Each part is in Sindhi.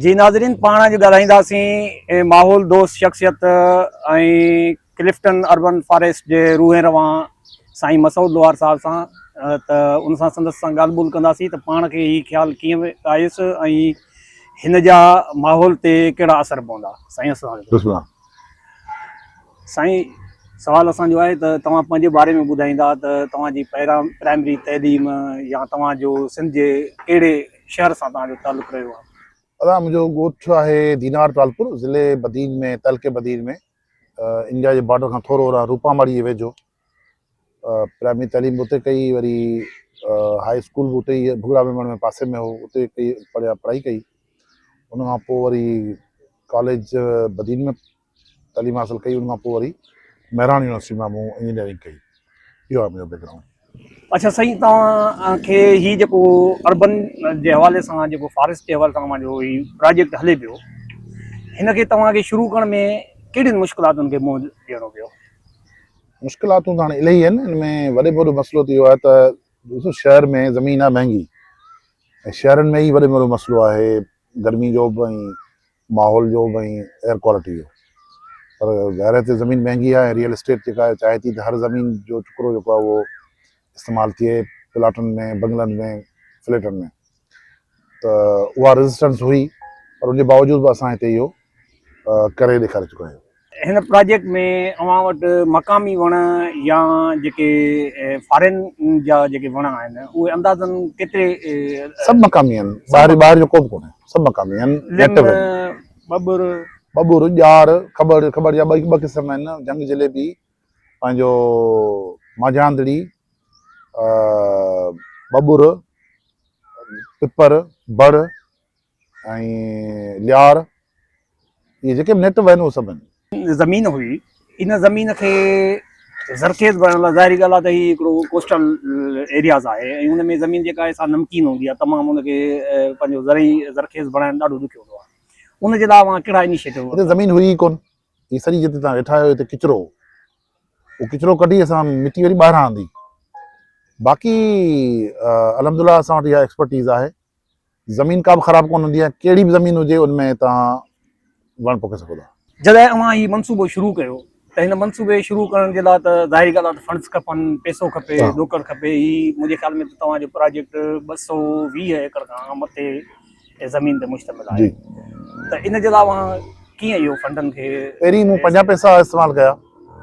جي ناظرين پاڻ اڄ ڳالهائينداسين ماحول دوست شخصيت ۽ ڪلفٽن اربن فاريسٽ جي روح روان سائين مسعود لوهار صاحب سان ته ان سان سندس سان ڳالهه ٻولهه ڪنداسين ته پاڻ کي هي خيال ڪيئن آيس ۽ هن جا ماحول تي ڪهڙا اثر پوندا. سائين السلام عليڪم. بسم الله. سائين سوال اسان جو آهي ته توهان پنهنجي باري ۾ ٻڌائيندا ته توهان جي پرائمري تعليم يا توهان جو سنڌ جي ڪهڙي شهر سان توهان جو تعلق رهيو آهي؟ ادا منهنجو ڳوٺ آهي دينار ٽالپر ضلعي بدين ۾ تعلقي بدين ۾ انڊيا جي بارڊر کان ٿورو اوران روپاماڙي جي ويجهو. پرائمري تعليم به اتي ڪئي وري هاء اسڪول به اتي ئي ڀڳڙا ميمڻ ۾ پاسي ۾ هو اتي ڪئي پڙهيا پڙهائي ڪئي ان کان پوء وري ڪاليج بدين ۾ تعليم حاصل ڪئي ان کان پوء وري مهراڻ يونيورسٽي مان مون انجنيئرنگ ڪئي اهو آهي منهنجو بيڪ گرائونڊ. اڇا سائين توهان کي هي جيڪو اربن جي حوالي سان جيڪو فاريسٽ جي حوالي سان اوهان جو هي پراجيڪٽ هلي پيو هن کي توهان کي شروع ڪرڻ ۾ ڪهڙين مشڪلاتن کي منهن ڏيڻو پيو؟ مشڪلاتون ته هاڻي الاهي آهن ان ۾ وڏي ۾ وڏو مسئلو ته اهو آهي ته ڏسو شهر ۾ زمين آهي مهنگي ۽ شهرن ۾ ئي وڏي ۾ وڏو مسئلو آهي گرمي جو به ۽ ماحول جو به ۽ ايئر ڪوالٽي جو پر ظاهر آهي هتي زمين مهنگي آهي ۽ ريئل اسٽيٽ جيڪا آهي چاهي ٿي ته هر زمين جو ٽڪرو جيڪو آهي اهو استعمال ٿئي پلاٽن ۾ بنگلن ۾ فليٽن ۾ ته اها ريزسٽنس هئي پر ان جي باوجود به اسان هتي اهو ڪري ڏيکاري چڪا آهيون. هن پراجيڪٽ ۾ اوهان وٽ مقامي وڻ يا جيڪي فارين جا جيڪي وڻ آهن اهي اندازن ڪيتري؟ سڀ مقامي آهن ٻاهر ٻاهر جو ڪو به ڪونهي سڀ مقامي آهن لم، ٻٻر، ٻٻر، ڄار، کٻڙ، کٻڙ جا ٻه قسم آهن جهنگ جليبي پنهنجو مانجهاندڙي ٻٻر، پپر، بڙ ۽ ليار اهي جيڪي به نيٽو آهن اهي سڀ آهن. زمين هئي ان زمين کي زرخيز بڻائڻ لاء ظاهري ڳالهه آهي ته هي هڪڙو ڪوسٽل ايرياز آهي ۽ ان ۾ زمين جيڪا آهي سا نمڪين هوندي آهي تمام ان کي پنهنجو زرعي زرخيز بڻائڻ ڏاڍو ڏکيو هوندو آهي ان جي لاء اوهان ڪهڙا انيشيٽو هتي زمين هئي ئي ڪونه هي سڄي جتي توهان ويٺا آهيو هتي ڪچرو هو اهو ڪچرو ڪڍي اسان مٽي وري ٻاهران آندي باقي الحمدلله اسان وٽ اها ايڪسپرٽيز آهي زمين ڪا به خراب ڪونه هوندي آهي ڪهڙي به زمين هجي ان ۾ توهان وڻ پوکي سگهو ٿا. جڏهن اوهان هي منصوبو شروع ڪيو ته هن منصوبي شروع ڪرڻ جي لاء ته ظاهري ڳالهه آهي ته فنڊز کپن، پئسو کپي، ڏوڪڙ کپي، هي منهنجي خيال ۾ ته توهان جو پراجيڪٽ 220 ايڪڙ کان مٿي زمين تي مشتمل آهي ته ان جي لاء اوهان ڪيئن اهو فنڊن کي. پهرين مون پنهنجا پئسا استعمال ڪيا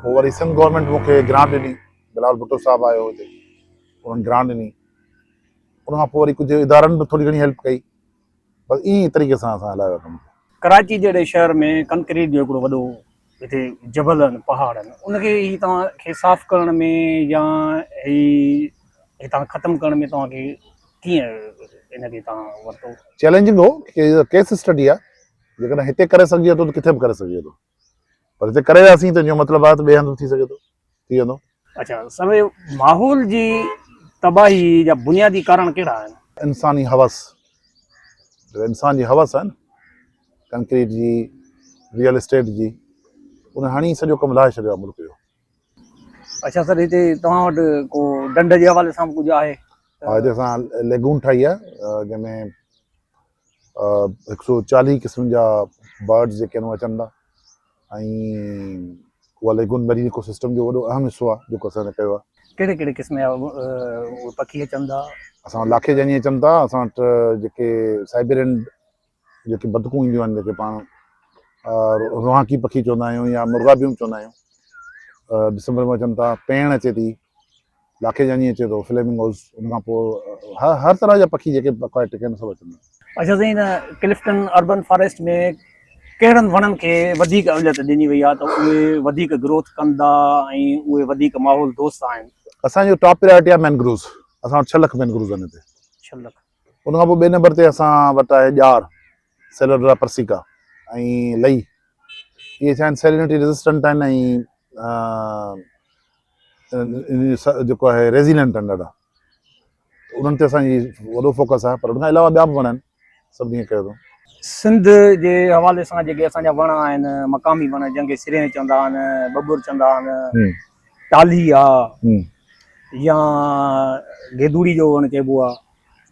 پوء وري سنڌ گورنمينٽ مون کي گرانٽ ڏني بلاول ڀٽو صاحب آيو هتي انهن گرانٽ ڏني ان کان پوء وري ڪجهه ادارن به ٿوري گهڻي هيلپ ڪئي بس ائين ئي طريقي سان اسان هلايو ڪم کي. ڪراچي جهڙي شهر ۾ ڪنڪريٽ جو هڪڙو وڏو هتي جبل آهن پهاڙ آهن ان کي هي توهان کي صاف ڪرڻ ۾ يا هي هتان ختم ڪرڻ ۾ توهان کي ڪيئن ان کي توهان ورتو؟ چئلينجنگ هو ڪيس اسٽڊي آهي جيڪڏهن هتي ڪري سگهجي ٿو ته ڪٿي به ڪري سگهجي ٿو پر هتي ڪري وياسين ته ان جو مطلب آهي ته ٻئي هنڌ به ٿي سگهي ٿو ٿي ويندو. اڇا سر ماحول جي تباهي جا بنيادي ڪارڻ ڪهڙا آهن؟ انساني حوس جيڪا انسان جي حوس آهي نه ڪنڪريٽ جي ريئل اسٽيٽ جي ان هڻي سڄو ڪم لاهي ڇڏيو آهي ملڪ جو. اڇا سر هتي توهان وٽ ڪو ڍنڍ جي حوالي سان به ڪجهه آهي؟ ها هتي اسان ليگون ٺاهي آهي جنهن ۾ 140 قسم جا برڊز جيڪي آهن اهي اچن ٿا ۽ اها ليگون ميرين ايڪو سسٽم جو وڏو اهم حصو آهي جيڪو اسان هتي ڪيو آهي. ڪهڙي ڪهڙي قسم جا اهي پکي اچن ٿا؟ اسان وٽ لاکي ڄاڃي اچن ٿا، اسان وٽ جيڪي سائبيرين جيڪي بدڪون اينديون آهن جيڪي پاڻ روهانڪي پکي چوندا آهيون يا مرغابيون به چوندا آهيون ڊسمبر ۾ اچن ٿا، پيڻ اچي ٿي. لاکي ڄاڃي اچي ٿو، فليمنگوز، ان کان پوء هر طرح جا پکي جيڪي اڪوائٽڪ آهن سڀ اچن ٿا. اڇا سائين هن ڪلفٽن اربن فاريسٽ ۾ ڪهڙن وڻن کي وڌيڪ اوليت ڏني وئي آهي ته اهي وڌيڪ گروٿ ڪندا ۽ اهي وڌيڪ ماحول دوست آهن؟ اسان جو ٽاپ پرائرٽي آهي مينگروز، اسان وٽ 6 لک مينگروز آهن هتي. 6 لک. ان کان پوء ٻئي نمبر تي اسان وٽ آهي ڄار، سيلوڊرا پرسيڪا ۽ لئي، اهي ڇا آهن سيلينٽي ريزسٽنٽ آهن ۽ جيڪو آهي ريزيلنٽ آهن ڏاڍا انهن تي اسان جي وڏو فوڪس آهي پر ان کان علاوه ٻيا به وڻ آهن سڀني کي ڪيو اٿئون. سنڌ جي حوالي سان جيڪي اسان جا وڻ آهن مقامي وڻ جنهن کي سرينهن چوندا آهن ٻٻر چوندا آهن ٽالهي آ يا گيدوڙي جو وڻ چئبو آ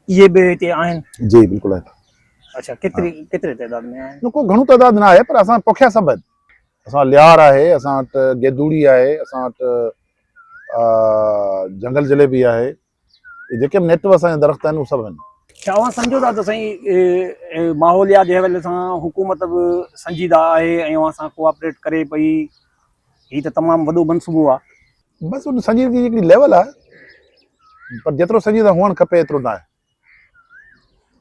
اهي به هتي آهن؟ جي بلڪل آهن. اڇا ڪيتري ڪيتري تعداد ۾ آهن؟ نه ڪو گهڻو تعداد نه آهي پر اسان پوکيا سڀ آهن. اسان وٽ ليار آهي، اسان وٽ گيدوڙي آهي، اسان وٽ جنگل جليبي آهي. اهي جيڪي به نيٽو اسان جا درخت آهن اهي سڀ آهن. ڇا اوهان سمجهو ٿا ته سائين ماحوليات جي حوالي سان حڪومت به سنجيده آهي ۽ اوهان سان ڪوآپريٽ ڪري پئي؟ هي ته تمام وڏو منصوبو آهي. بس ان سنجيدگي جي هڪڙي ليول آهي پر جيترو سنجيده هئڻ کپي ايترو نه آهي.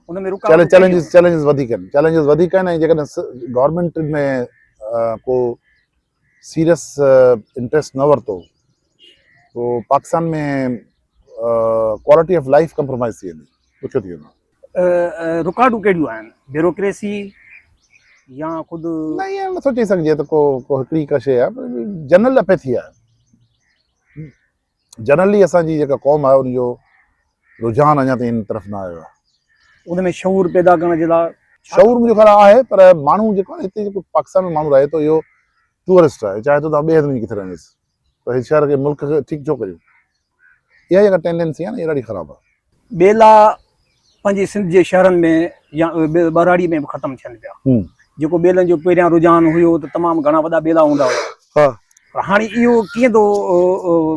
ان ۾ رڪاوٽون چئلينجز چئلينجز وڌيڪ آهن، چئلينجز وڌيڪ آهن ۽ جيڪڏهن گورنمينٽ ۾ ڪو سيريس انٽريسٽ نه ورتو تو Pakistan ۾ quality of life compromise ٿي ويندي، ڏکيو ٿي ويندو. رڪاوٽون ڪهڙيون آهن؟ بيوروڪريسي يا خود؟ نه ائين نٿو چئي سگهجي ته ڪو ڪو هڪڙي ڪا شيء آهي پر جنرل اپيٿي آهي. جنرلي اسان جي جيڪا قوم آهي ان جو رجحان اڃا تائين ان طرف نه آيو آهي. ان ۾ شعور پيدا ڪرڻ جي لاء شعور منهنجو خيال آهي پر ماڻهو جيڪو آهي هتي جيڪو پاڪستان ۾ ماڻهو رهي ٿو اهو ٽوئرسٽ آهي چاهي ٿو ته آئون ٻئي هنڌ وڃي ڪٿي رهندس پر هي شهر کي ملڪ کي ٺيڪ ڇو ڪريون. اها جيڪا ٽينڊنسي آهي نه اها ڏاڍي خراب آهي. ٻيلا پنهنجي سنڌ جي شهرن ۾ يا ٻهراڙي ۾ به ختم ٿين پيا. جيڪو ٻيلن جو پهريان رجحان هيو ته تمام گهڻا وڏا ٻيلا هوندا هيا. پر هاڻي اهو ڪيئن ٿو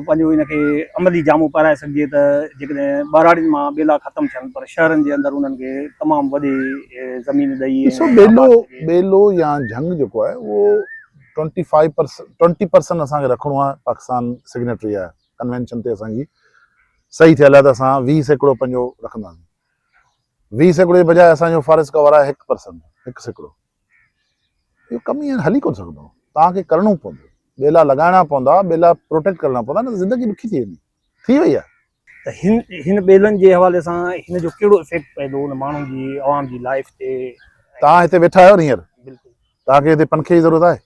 پنهنجو ان کي عملي جامو پارائي سگهجي ته جيڪڏهن ٻهراڙين مان ٻيلا ختم ٿين پر شهرن جي اندر انهن کي تمام وڏي زمين ڏئي ڏسو ٻيلو ٻيلو يا جهنگ جيڪو آهي اهو twenty five percent twenty percent اسان کي رکڻو آهي پاڪستان سگنيٽري آهي ڪنوينشن تي اسان جي صحيح ٿيل آهي ته اسان 20% پنهنجو رکنداسين. 20% جي بجاء اسان جو فاريسٽ ڪور آهي 1%، 1%. اهو ڪم ائين هلي ڪونه سگهندو. توهان کي ڪرڻو پوندو. ٻيلا لڳائڻا پوندا، ٻيلا پروٽيڪٽ ڪرڻا پوندا نه ته زندگي ڏکي ٿي ويندي. ٿي وئي آهي. ته هن هن ٻيلن جي حوالي سان هن جو ڪهڙو افيڪٽ پوندو ان ماڻهن جي عوام جي لائيف تي؟ توهان هتي ويٺا آهيو نه هينئر؟ بلڪل. توهان کي هتي پنکي جي ضرورت آهي؟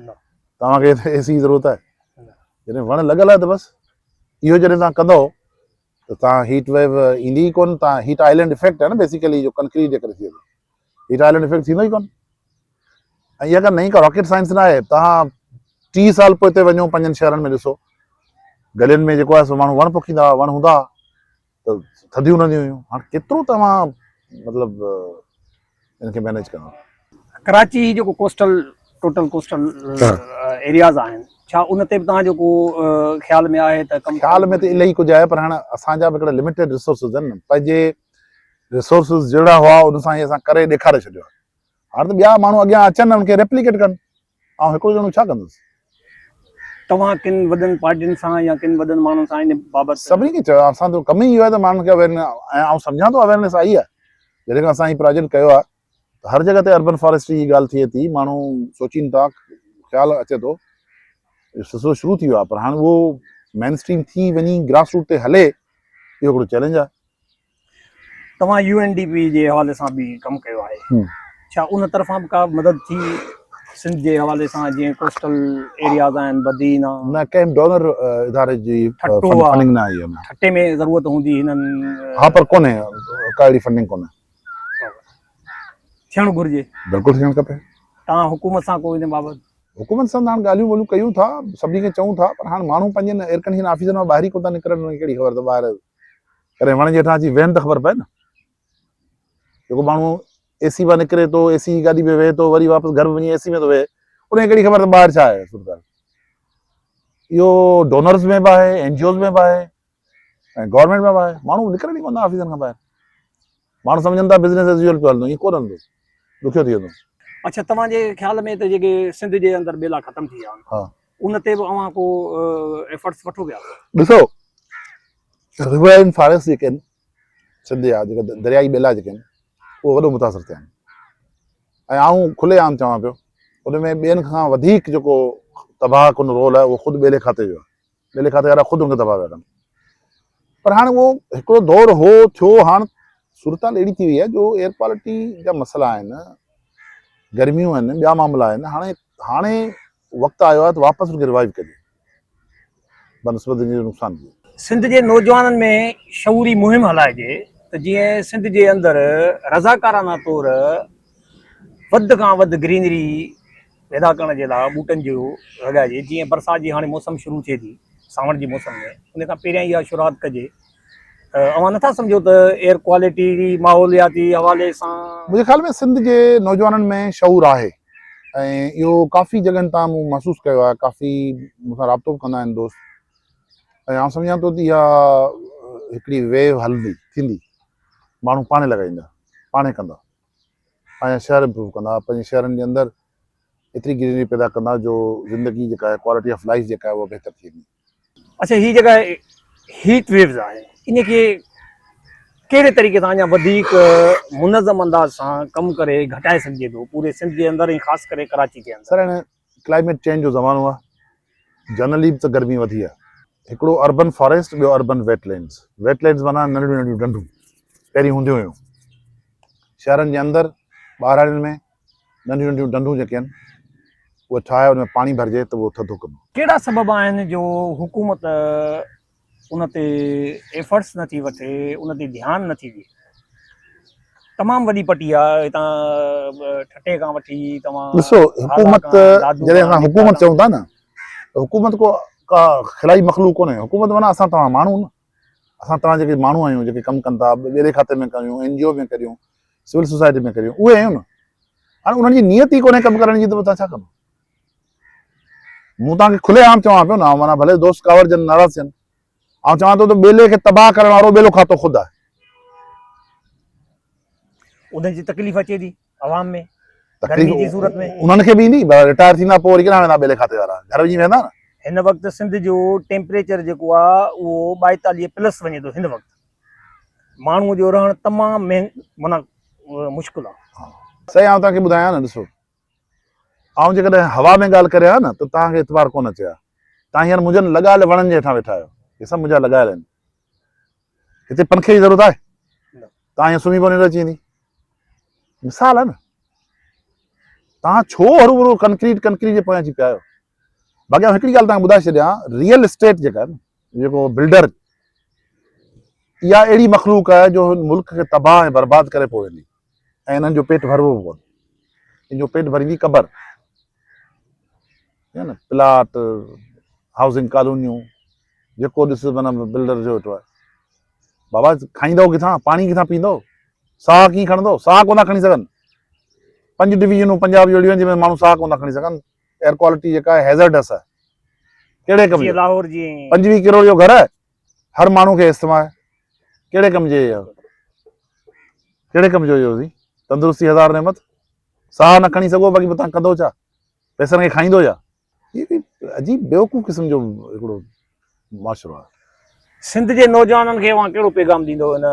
نه. توهان کي هتي اي سي جي ضرورت آهي؟ نه. جڏهن وڻ لڳل آهي ته بس اهو جڏهن توهان ڪندؤ ته توهان هيٽ ويو ايندي ئي ڪونه، توهان هيٽ آئلينڊ افيڪٽ آهي نه بيسيڪلي جو ڪنڪريٽ جي ڪري ٿئي ٿو، هيٽ آئلينڊ افيڪٽ ٿيندو ئي ڪونه. ۽ اها ڪا نئين ڪا راڪيٽ سائنس نه آهي. توهان 30 سال پوئتي وڃو پنهنجن شهرن ۾ ڏسو گلين ۾ جيڪو آهي سو ماڻهو وڻ پوکيندا هئا، وڻ هوندا هئا ته ٿڌيون رهنديون هيون. هاڻ ڪيترو توهان مطلب ان کي مينيج ڪندو. ڪراچي جي جيڪو ڪوسٽل ٽوٽل ڪوسٽل ايرياز آهن ڇا ان تي به توهان جو ڪو خيال ۾ آهي ته ڪم خيال ۾ ته الاهي ڪجهه آهي پر هاڻ اسان جا به هڪڙا لميٽيڊ ريسورسز آهن نه پنهنجي ريسورسز جهڙا هئا ان سان ئي اسان ڪري ڏيکاري ڇڏيو آهي هاڻ ته ٻيا ماڻهو اڳيان اچن ان کي ريپليڪيٽ ڪن آئون هڪڙو ڄڻو ڇا ڪندس. توهان ڪن وڏن پارٽين سان يا ڪن وڏن ماڻهن سان ان بابت. سڀني کي چيو آهي اسان جو ڪم ئي اهو آهي ته ماڻهن کي اويرنيس ۽ آئون سمجهان ٿو اويرنيس آئي آهي جڏهن کان اسان هي پراجيڪٽ ڪيو آهي ته هر جڳهه تي اربن فاريسٽري جي ڳالهه ٿئي ٿي ماڻهو سوچين ٿا خيال اچي ٿو اهو سلسلو شروع ٿي ويو آهي پر هاڻي اهو مين اسٽريم ٿي وڃي گراس روٽ تي هلي اهو هڪڙو چئلينج آهي. توهان يو اين ڊي پي جي حوالي سان به ڪم ڪيو آهي ڇا ان طرفان به ڪا مدد ٿي سنڌ جي حوالي سان جيئن ڪوسٽل ايرياز آهن بدين آ نه ڪنهن ڊونر اداري جي فنڊنگ نه آئي آهي ٺٽي ۾ ضرورت هوندي هنن ها پر ڪونهي ڪا اهڙي فنڊنگ ڪونهي ٿيڻ گهرجي بلڪل ٿيڻ کپي توهان حڪومت سان ڪو ان بابت حڪومت سان ته هاڻ ڳالهيون ٻولهيون ڪيون ٿا سڀني کي چئون ٿا پر هاڻ ماڻهو پنهنجن ايئرڪنڊيشن آفيسن مان ٻاهر ئي ڪونه ٿا نڪرن انهن کي ڪهڙي خبر ته ٻاهر ڪڏهن وڻ جي هيٺان اچي ويهن ته خبر پئي نه. جيڪو ماڻهو اي سي مان نڪري ٿو، اي سي جي گاڏي ۾ ويهي ٿو، وري واپس گهر ۾ وڃي اي سي ۾ ٿو ويهي، ان کي ڪهڙي خبر ته ٻاهر ڇا آهي صورتحال. اهو ڊونرز ۾ به آهي، اين جي اوز ۾ به آهي ۽ گورنمينٽ ۾ به آهي. ماڻهو نڪرن ئي ڪونه ٿا آفيسن کان ٻاهر. ماڻهو سمجهن ٿا بزنس ايز يوزل پيو هلندو، ائين ڪونه هلندو، ڏکيو ٿي ويندو. اڇا توهان جي خيال ۾ ته جيڪي سنڌ جي اندر ٻيلا ختم ٿي ويا آهن ان تي به اوهان ڪو ايفرٽس وٺو پيا؟ ڏسو ريورائن فاريسٽ جيڪي آهن سنڌ جا جيڪا دريائي ٻيلا جيڪي آهن اهي وڏو متاثر ٿيا آهن ۽ آئون کلي عام چوان پيو ان ۾ ٻين کان وڌيڪ جيڪو تباهه ڪن رول آهي اهو خود ٻيلي کاتي جو آهي ٻيلي کاتي وارا خود ان کي تباهه پيا ڪن پر هاڻي اهو هڪڙو دور هو ٿيو هاڻ صورتحال اهڙي ٿي وئي آهي جو ايئر ڪوالٽي جا مسئلا آهن گرميون آهن ٻيا معاملا آهن هاڻي هاڻي وقت آيو آهي ته واپس ان کي ريوائيو ڪجي بنسبت ان جو نقصان ٿئي. سنڌ جي نوجوانن ۾ شعوري مهم هلائجي ته جيئن سنڌ جي اندر رضاڪارانه طور وڌ کان وڌ گرينري پيدا ڪرڻ جي لاء ٻوٽن جو لڳائجي جيئن برسات جي هاڻي موسم شروع ٿئي ٿي سانوڻ جي موسم ۾ ان کان پهريان اها شروعات ڪجي ته. ته اوهان نٿا سمجهو ته ايئر ڪوالٽي جي ماحولياتي حوالي سان. منهنجي خيال ۾ سنڌ جي نوجوانن ۾ شعور آهي ۽ اهو ڪافي جڳهن تان مون محسوس ڪيو آهي ڪافي مون سان رابطو به ڪندا آهن دوست ۽ آئون سمجهان ٿو ته اها هڪڙي ويو هلندي ٿيندي ماڻهو پاڻي لڳائيندا پاڻي ڪندا پنهنجا شهر امپروو ڪندا پنهنجي شهرن جي اندر ايتري گرينري پيدا ڪندا جو زندگي جيڪا آهي ڪوالٽي آف لائف جيڪا آهي اها بهتر ٿي ويندي. اڇا هي جيڪا هيٽ ويوز آهن ان کي ڪهڙي طريقي سان اڃا وڌيڪ منظم انداز سان ڪم ڪري گهٽائي سگهجي ٿو پوري سنڌ جي اندر ۽ خاص ڪري ڪراچي جي اندر؟ سر هاڻي ڪلائميٽ چينج جو زمانو آهي جنرلي به ته گرمي وڌي آهي هڪڙو اربن فاريسٽ ٻيو اربن ويٽ لينڊز ويٽ لينڊز معنيٰ ننڍڙيون ننڍڙيون ڍنڍون پهرين هونديون هيون شهرن جي اندر ٻهراڙين ۾ ننڍيون ننڍيون ڍنڍون جيڪي آهن اهي ٺاهي ان ۾ پاڻي ڀرجي ته اهو ٿڌو ڪندو. ڪهڙا سبب آهن جو حڪومت ان تي ايفرٽس نه ٿي وٺي ان تي ڌيان نه ٿي ڏي تمام وڏي پٽي آهي هتان ٺٽي کان وٺي توهان ڏسو حڪومت جڏهن اسان حڪومت چئون ٿا نه ته حڪومت ڪو ڪا خلائي مخلوق ڪونهي حڪومت معنيٰ اسان توهان ماڻهو نه اسان توهان جيڪي ماڻهو آهيون جيڪي ڪم ڪن ٿا ٻيلي کاتي ۾ ڪريون اين جي او ۾ ڪريون سول سوسائٽي ۾ ڪريون اهي آهيون نه هاڻي انهن جي نيت ئي ڪونهي ڪم ڪرڻ جي ته توهان ڇا ڪندو مون توهان کي کلي عام چوان پيو نه معنيٰ ڀلي دوست ڪاوڙجن ناراض ٿين آئون چوان ٿو ته ٻيلي کي تباهه ڪرڻ وارو ٻيلو کاتو خود آهي انهن جي تڪليف اچي ٿي عوام ۾ گرمي جي صورت ۾ انهن کي به ايندي پر رٽائر ٿيندا پوء وري ڪيڏانهن ويندا ٻيلي کاتي وارا گهر وڃي ويهندا نه. هن وقت سنڌ جو ٽيمپريچر جيڪو آ اهو 42 پلس وڃي ٿو هن وقت ماڻهو جو رهڻ تمام معنيٰ مشڪل آ. سائين آئون توهان کي ٻڌايان نه ڏسو آئون جيڪڏهن هوا ۾ ڳالهه ڪريان ها نه ته توهان کي اعتبار ڪونه اچي ها توهان هينئر منهنجن لڳايل وڻن جي هيٺان ويٺا آهيو هي سڀ منهنجا لڳايل آهن هتي پنکي جي ضرورت آهي توهان ائين سمهي پئو ننڊ اچي ويندي مثال آهي نه توهان ڇو هروڀرو ڪنڪريٽ ڪنڪريٽ جي پويان اچي پيا آهيو باقي آئون هڪڙي ڳالهه توهان ٻڌائي ڇڏيان ريئل اسٽيٽ جيڪا آهي نه جيڪو بلڊر اها اهڙي مخلوق آهي جو هن ملڪ کي تباهه ۽ برباد ڪري پوء ويندي ۽ انهن جو پيٽ ڀربو به ڪونه ان جو پيٽ ڀريندي قبر نه پلاٽ هائوسنگ ڪالونيون جيڪو ڏس معنيٰ بلڊر جو ويٺو آهي بابا کائيندؤ ڪٿان پاڻي ڪٿان پيندؤ ساهه ڪيئن کڻندؤ ساهه ڪونه ٿا کڻي سگهن پنج ڊويزنون پنجاب جون اهڙيون آهن جنهن ۾ ماڻهو ساهه ڪونه ٿا کڻي سگهن ايئر ڪوالٽي جيڪا آهي هيزرڊس آهي ڪهڙي ڪم جو لاهور جي 25 ڪروڙ جو گهر آهي هر ماڻهو کي استما آهي ڪهڙي ڪم جي ڪهڙي ڪم جو اهو تندرستي هزار نعمت ساهه نه کڻي سگهو باقي تان ڪندو ڇا پئسن کي کائيندو ڇا هي به عجيب بيوقوف قسم جو هڪڙو معاشرو آهي. سنڌ جي نوجوانن کي اوهان ڪهڙو پيغام ڏيندو ان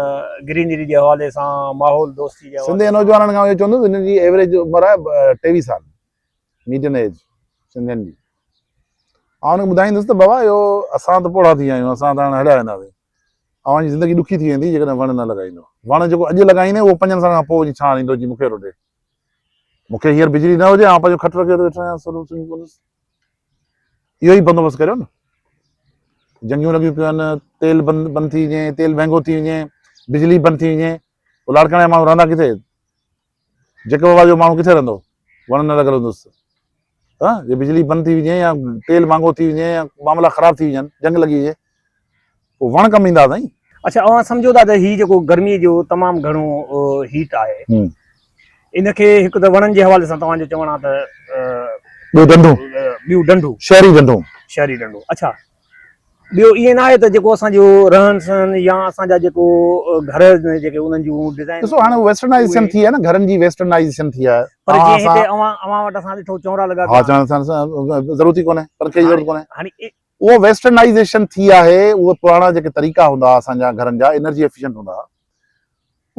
گرينري جي حوالي سان ماحول دوستي جي حوالي سنڌ جي نوجوانن کي آئون اهو چوندس هنن جي ايوريج عمر آهي 23 سال ميڊين ايج سنڌين جي آئون هنن کي ٻڌائيندس ته بابا اهو اسان ته پوڙها ٿي ويا آهيون اسان ته هاڻي هليا وينداسين اوهان جي زندگي ڏکي ٿي ويندي جيڪڏهن وڻ نه لڳائيندو وڻ جيڪو اڄ لڳائيندين اهو پنجن سالن کان پوء وڃي ڇانو ڏيندو جي مون کي روٽي مون کي هينئر بجلي نه هجي آئون پنهنجو کٽ رکي ويٺو آهيان سرو سمهي پوندس اهو ئي بندوبست ڪريو نه جنگيون لڳيون پيون آهن تيل بند بند ٿي وڃي تيل مهنگو ٿي وڃي بجلي بند ٿي وڃي پوء لاڙڪاڻي جا ماڻهو رهندا ڪٿي جيڪب آباد جو ماڻهو ڪٿي رهندو وڻ نه لڳل هوندس ها جي بجلي بند ٿي وڃي يا تيل مهانگو ٿي وڃي يا معاملا خراب ٿي وڃن جنگ لڳي وڃي پوء وڻ ڪم ايندا سائين. اڇا اوهان سمجهو ٿا ته هي جيڪو گرمي جو تمام گهڻو هيٽ آهي ان کي هڪ ته وڻن جي حوالي سان توهان جو چوڻ آهي ته ٻيو ڍنڍون ٻيون ڍنڍون شهري ڍنڍون شهري ڍنڍون اڇا ٻيو ائين نه آهي ته جيڪو اسان جو رهن سهن يا اسان جا جيڪو گهر جيڪي انهن جون ڊزائن ڏسو هاڻي ويسٽرنائيزيشن ٿي آهي نه گهرن جي ويسٽرنائيزيشن ٿي آهي پر جيئن هتي اوهان اوهان وٽ اسان ڏٺو چونرا لڳا پيا ها چونرا ضرورت ئي ڪونهي پنکي جي ضرورت ڪونهي هاڻي اهو ويسٽرنائيزيشن ٿي آهي اهي پراڻا جيڪي طريقا هوندا هئا اسان جا گهرن جا انرجي ايفيشنٽ هوندا هئا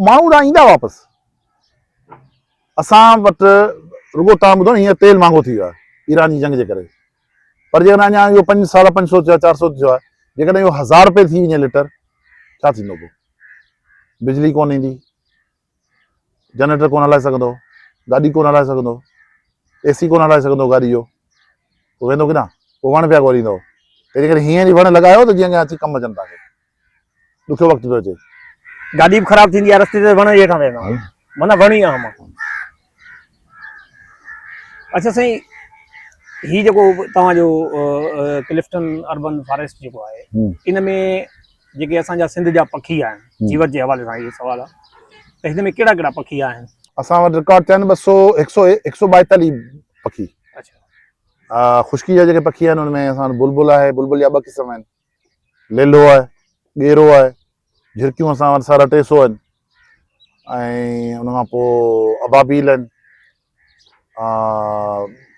ماڻهو ڏانهن ايندا واپس اسان وٽ رڳو تان ٻڌو نه هينئر تيل مهانگو ٿي ويو آهي ايران جي جنگ جي ڪري پر جيڪڏهن اڃا اهو پنج ساڍا پنج سو ٿيو آهي چار سو ٿيو آهي جيڪڏهن اهو هزار روپيه ٿي وڃي ليٽر ڇا ٿيندو پوء بجلي ڪونه ايندي جنريٽر ڪونه هلائي سگهندو، گاڏي ڪونه هلائي سگهندو، اي سي ڪونه هلائي سگهندو گاڏي جو، پوء ويندو ڪيڏانهن؟ پوء وڻ پيا ڳوليندو. تنهنجي ڪري هينئر ئي وڻ لڳايو ته جيئن اڳيان اچي ڪم اچن توهان کي. ڏکيو وقت پيو اچي. گاڏي به خراب ٿيندي آهي رستي تي وڻ جي هيٺان ويهندا آهيون. معنيٰ وڻ ئي اهم آهي. اڇا سائين هي جيڪو توهان جو ڪلفٽن اربن فاريسٽ جيڪو آهي ان ۾ جيڪي اسان جا سنڌ جا پکي آهن جيوت جي حوالي سان اهي سوال آهي ته هن ۾ ڪهڙا ڪهڙا پکي آهن؟ اسان وٽ رڪارڊ ٿيا آهن 200 100 142 پکي. اڇا. خشڪي جا جيڪي پکي آهن ان ۾ اسان وٽ بلبل آهي، بلبل جا ٻه قسم آهن، ليلو آهي، ڳيرو آهي، جهرڪيون اسان وٽ ساڍا ٽي سو آهن ۽ ان کان پوء ابابيل آهن،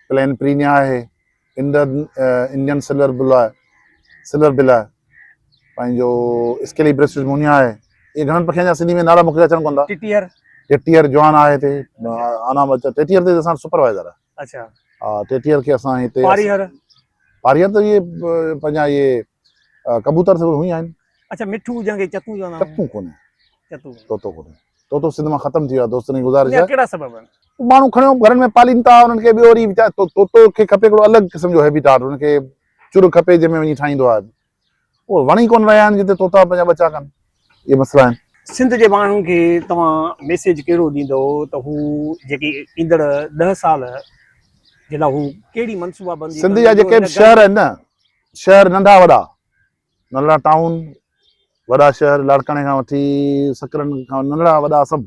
پلين پرينيا آهي، انڊين سلور بل آهي، سلور بل آهي، پنهنجو اسڪيلي بريسٽڊ مونيا آهي. اهي گهڻن پکين جا سنڌي ۾ نالا مونکي اچن ڪونه ٿا. ٽٽيهر. ٽيٽيهر جوان آهي هتي، آنا ٻچا ٽيٽيهر تي اسان سپروائزر آهي. اڇا. ها ٽيٽيهر کي اسان هتي پاريهر. پاريهر ته اهي پنهنجا اهي ڪبوتر سڀ هئي آهن. اڇا مٺو جنهن کي چتون چوندا آهيون. چتون ڪونهي. چتون. طوطو ڪونهي. طوطو سنڌ مان ختم ٿي ويو آهي دوستن کي گذارش ان جا آهي. ڪهڙا سبب آهن؟ ماڻهو کڻيو گهرن ۾ پالين ٿا انهن کي ٻيو وري ويچار طوطو کي کپي هڪڙو الڳ قسم جو هيبيٽاٽ ان کي چر کپي جنهن ۾ وڃي ٺاهيندو آهي. اهي وڻ ئي ڪونه رهيا آهن جتي طوطا پنهنجا ٻچا ڪن. اهي مسئلا آهن. سنڌ جي ماڻهن کي توهان ميسيج ڪهڙو ڏيندؤ ته هو جيڪي ايندڙ ڏهه سال جي لاء هو ڪهڙي منصوبابندي سنڌ ڪن جا جو جيڪي هن به شهر آهن نه شهر ننڍا وڏا ننڍڙا ٽائون وڏا شهر لاڙڪاڻي کان وٺي سڪرنڊ کان ننڍڙا وڏا سڀ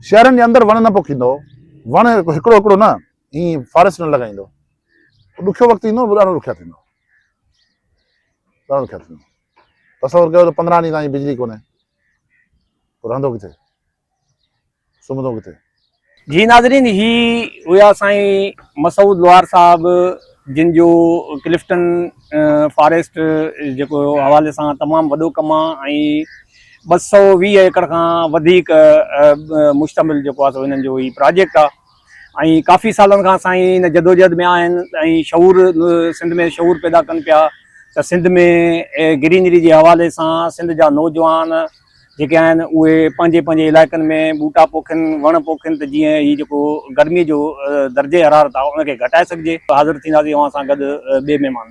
شهرن جي اندر وڻ نه پوکيندو وڻ هڪڙو هڪڙو نه ائين فاريسٽ نه لڳائيندو ڏکيو وقت ايندو ڏاڍو ڏکيا ٿيندو ڏاڍو ڏکيا ٿيندو تصور ڪيو ته 15 ڏينهن تائين بجلي ڪونهي پوء رهندو ڪٿي سمهندو ڪٿي. جي ناظرين هي هيا سائين مسعود لوهار صاحب جن جو ڪلفٽن فاريسٽ جيڪو حوالي سان تمام وڏو ڪم آ ۽ 220 ايڪڙ کان وڌيڪ مشتمل جيڪو آ سو هنن جو هي پراجيڪٽ آ ۽ ڪافي سالن کان سائين ان جدوجهد ۾ آهن ۽ شعور سنڌ ۾ شعور پيدا ڪن پيا ته سنڌ ۾ گرينري جي حوالي سان سنڌ جا نوجوان جيڪي آهن اهي پنهنجي پنهنجي علائقن ۾ ٻوٽا پوکين وڻ پوکين ته جيئن هي جيڪو گرمي جو درجه حرارت آهي ان کي گهٽائي سگهجي. حاضر ٿينداسين اوهان سان گڏ ٻئي مهمان.